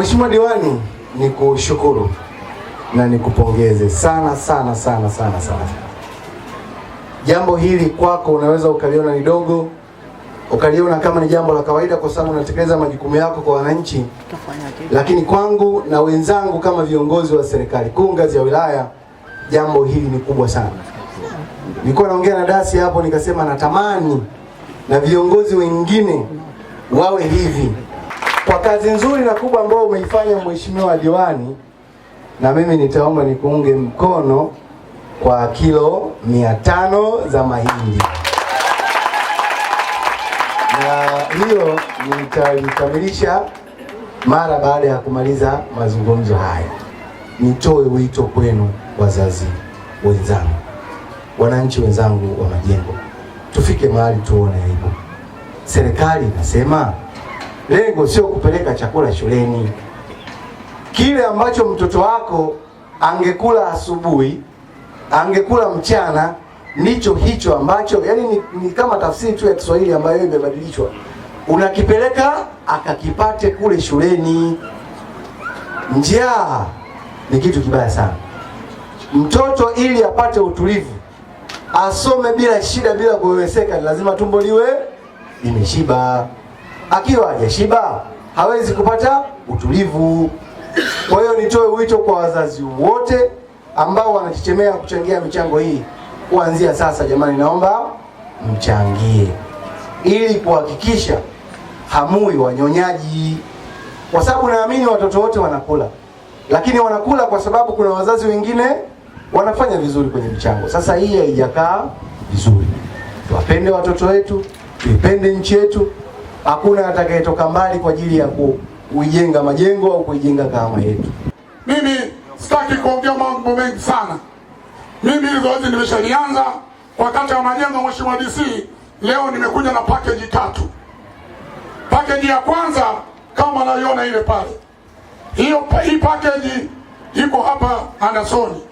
Mheshimiwa Diwani, nikushukuru na nikupongeze sana sana sana sana sana. Jambo hili kwako unaweza ukaliona ni dogo, ukaliona kama ni jambo la kawaida kwa sababu unatekeleza majukumu yako kwa wananchi, lakini kwangu na wenzangu kama viongozi wa serikali kuu ngazi ya wilaya, jambo hili ni kubwa sana. Nilikuwa naongea na Dasi hapo nikasema natamani na viongozi wengine wawe hivi. Kwa kazi nzuri na kubwa ambayo umeifanya Mheshimiwa Diwani, na mimi nitaomba nikuunge mkono kwa kilo 500 za mahindi, na hiyo nitalikamilisha mara baada ya kumaliza mazungumzo haya. Nitoe wito kwenu wazazi wenzangu, wananchi wenzangu wa Majengo, tufike mahali tuone aibu. Serikali inasema lengo sio kupeleka chakula shuleni. Kile ambacho mtoto wako angekula asubuhi, angekula mchana, ndicho hicho ambacho yani ni kama tafsiri tu ya Kiswahili ambayo imebadilishwa, unakipeleka akakipate kule shuleni. Njaa ni kitu kibaya sana. Mtoto ili apate utulivu, asome bila shida, bila kuweweseka, lazima tumbo liwe limeshiba. Akiwa hajashiba hawezi kupata utulivu. Kwa hiyo nitoe wito kwa wazazi wote ambao wanachechemea kuchangia michango hii, kuanzia sasa, jamani, naomba mchangie ili kuhakikisha hamui wanyonyaji, kwa sababu naamini watoto wote wanakula, lakini wanakula kwa sababu kuna wazazi wengine wanafanya vizuri kwenye michango. Sasa hii haijakaa vizuri. Tuwapende watoto wetu, tuipende nchi yetu. Hakuna atakayetoka mbali kwa ajili ya kuijenga Majengo au kuijenga Kahama yetu. Mimi sitaki kuongea mambo mengi sana. Mimi hili zoezi nimeshalianza kwa kata ya Majengo, Mheshimiwa DC. Leo nimekuja na package tatu. Package ya kwanza kama unaiona ile pale, hiyo hii package iko hapa Andersoni.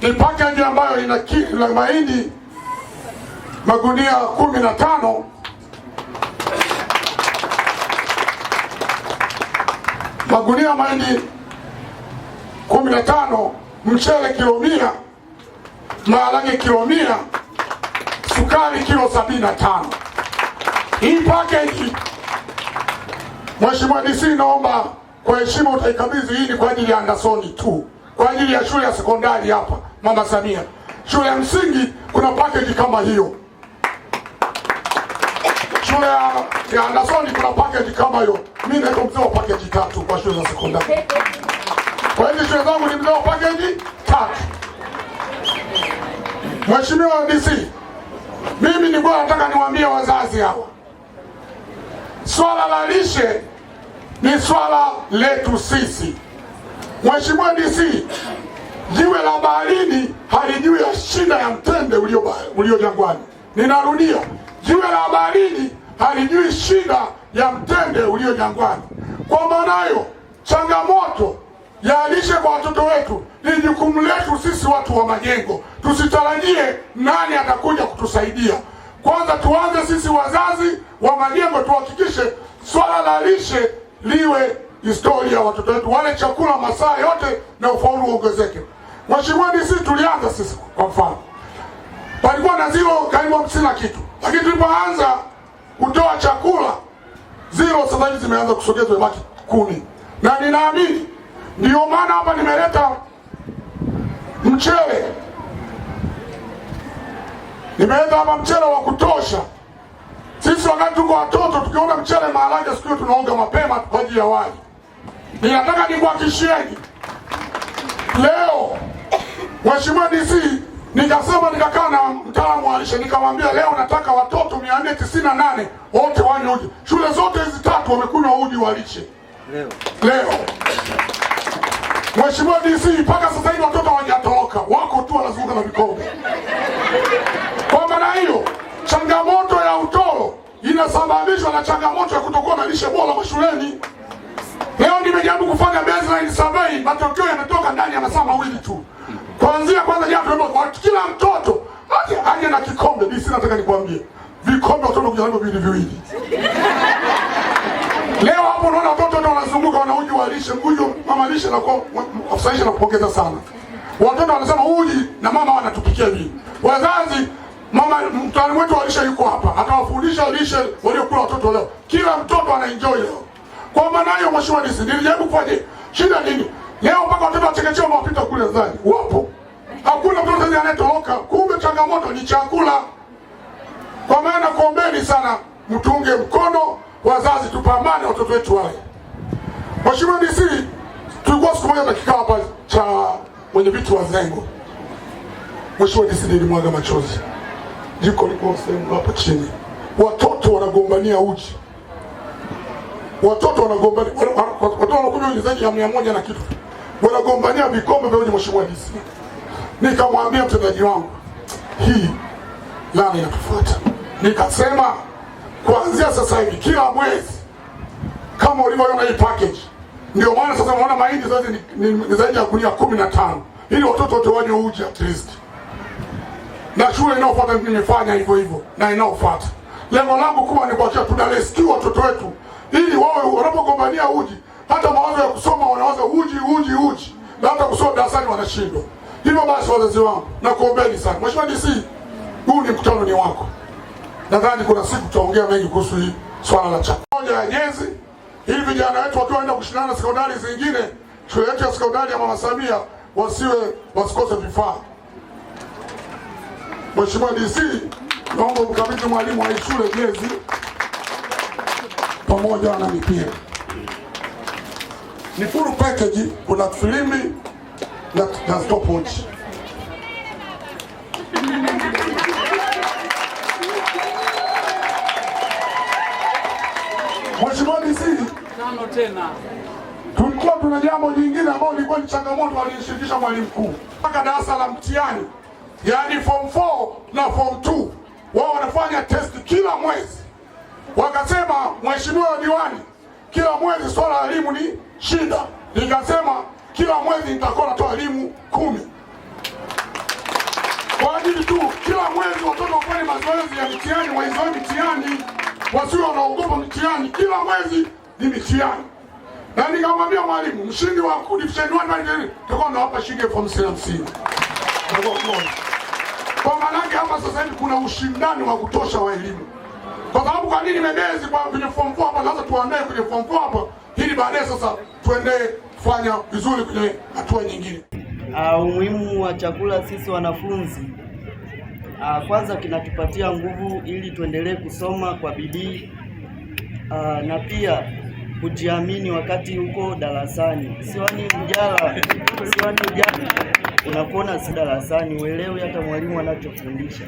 Ni package ambayo ina kilo mahindi magunia 15, magunia mahindi 15, mchele kilo 100, maharage kilo 100, sukari kilo 75. Hii package Mheshimiwa DC, naomba kwa heshima utaikabidhi hii, ni kwa ajili ya Andersoni tu, kwa ajili ya shule ya sekondari hapa Mama Samia. Shule ya msingi kuna package kama hiyo, shule ya Andersoni kuna package kama hiyo. Mimi naitwa mzee wa package tatu kwa shule za sekondari. Kwa hiyo shule zangu ni mzee wa package tatu. Mheshimiwa DC, mimi nilikuwa nataka niwaambie wazazi hawa, swala la lishe ni swala letu sisi. Mheshimiwa DC, jiwe la baharini halijui ya shida ya mtende ulio jangwani. Ninarudia, jiwe la baharini halijui shida ya mtende ulio jangwani. Kwa maana hiyo, changamoto ya lishe kwa watoto wetu ni jukumu letu sisi watu wa Majengo. Tusitarajie nani atakuja kutusaidia. Kwanza tuanze sisi wazazi wa Majengo, tuhakikishe swala la lishe liwe historia ya watoto wetu, wale chakula masaa yote na ufaulu uongezeke. Mheshimiwa DC, tulianza sisi kwa mfano, palikuwa na zero karibu 50 na kitu, lakini tulipoanza kutoa chakula zero sasa hivi zimeanza kusogezwa ibaki 10, na ninaamini ndio maana hapa nimeleta mchele, nimeleta hapa mchele wa kutosha. Sisi wakati tuko watoto tukiona mchele maharage siku hiyo tunaonga mapema kwa ajili ya wali. Ninataka nikuhakikishieni leo Mheshimiwa DC, nikasema nikakaa na mtaalamu wa lishe nikamwambia, leo nataka watoto 498 wote wanywe uji. Shule zote hizi tatu wamekunywa uji wa lishe leo. Mheshimiwa DC, mpaka sasa hivi watoto hawajatoroka, wako tu wanazunguka na vikombe. Kwa maana hiyo, changamoto ya utoro inasababishwa na changamoto ya kutokuwa na lishe bora mashuleni. Leo nimejaribu kufanya baseline survey, matokeo yametoka ndani ya masaa mawili tu. Kuanzia kwanza jana tunaomba kwa kila mtoto aje na kikombe. DC, nataka nikwambie, vikombe watoto kuja navyo viwili viwili. Leo hapo unaona watoto ndio wanazunguka. na uji wa lishe, uji mama lishe na kwa afisa na kupongeza sana. Watoto wanasema uji na mama wanatupikia hivi. Wazazi, mama mtaalamu wetu wa lishe yuko hapa, atawafundisha lishe waliokula watoto leo. Kila mtoto ana enjoy leo. Kwa maana hiyo, Mheshimiwa DC, nilijaribu kufanya shida nini? Leo mpaka watoto wa chekechea wamewapita kule ndani. Wapo. Hakuna mtoto sasa anayetoroka. Kumbe changamoto ni chakula. Kwa maana kuombeni sana mtunge mkono wazazi, tupambane watoto wetu wale. Mheshimiwa DC, tulikuwa siku moja na kikao hapa cha mwenyeviti wa Zengo. Mheshimiwa DC, nilimwaga machozi. Jiko liko sehemu hapo chini. Watoto wanagombania uji. Watoto wanagombania, watoto wanakunywa uji zaidi ya 100 na kitu. Wanagombania vikombe vya uji, Mheshimiwa DC. Nikamwambia mtendaji wangu, hii laana inatufuata. Nikasema kuanzia sasa hivi kila mwezi kama ulivyoona hii package, ndio maana sasa unaona mahindi sasa ni zaidi ya gunia 15 ili watoto wote wanywe uji at least. Na shule inayofuata nimefanya hivyo hivyo na inayofuata. Lengo langu kubwa ni kuhakikisha tuna rescue watoto wetu ili wawe wanapogombania uji, hata mawazo ya kusoma wanawaza uji uji uji, na hata kusoma darasani wanashindwa. Hivyo basi, wazazi wangu, nakuombeni sana. Mheshimiwa DC, huu ni mkutano ni wako. Nadhani kuna siku tutaongea mengi kuhusu hii swala la chakula. Moja ya jezi ili vijana wetu wakiwa waenda kushindana na sekondari zingine, shule yetu ya sekondari ya Mama Samia wasiwe wasikose vifaa. Mheshimiwa DC, naomba mkabidhi mwalimu wa hii shule jezi pamoja na mipira. Ni full package, kuna filimbi na stopwatch. Mheshimiwa DC, Tano tena. Tulikuwa tuna jambo jingine ambalo lilikuwa ni changamoto, alishirikisha mwalimu mkuu mpaka darasa la mtihani, yaani form 4 na form 2 wao wanafanya test kila mwezi. Wakasema, Mheshimiwa diwani, kila mwezi swala la elimu ni shida. Nikasema kila mwezi nitakuwa natoa elimu 10 kwa ajili tu kila mwezi watoto wafanye mazoezi ya mitihani, waizoe mitihani, wasiwe wanaogopa mitihani. Kila mwezi ni mitihani. Na nikamwambia mwalimu, mshindi wa division 1 nitakuwa nawapa shilingi 50,000. Kwa maana yake hapa sasa hivi kuna ushindani wa kutosha wa elimu. Kwa sababu kwa nini nimebezi kwa kwenye form 4 hapa, lazima tuandae kwenye form 4 hapa ili baadaye sasa tuendelee kufanya vizuri kwenye hatua nyingine. Umuhimu wa chakula sisi wanafunzi, kwanza kinatupatia nguvu ili tuendelee kusoma kwa bidii, na pia kujiamini wakati huko darasani. Siwani ujala unakuona si darasani, uelewi hata mwalimu anachofundisha.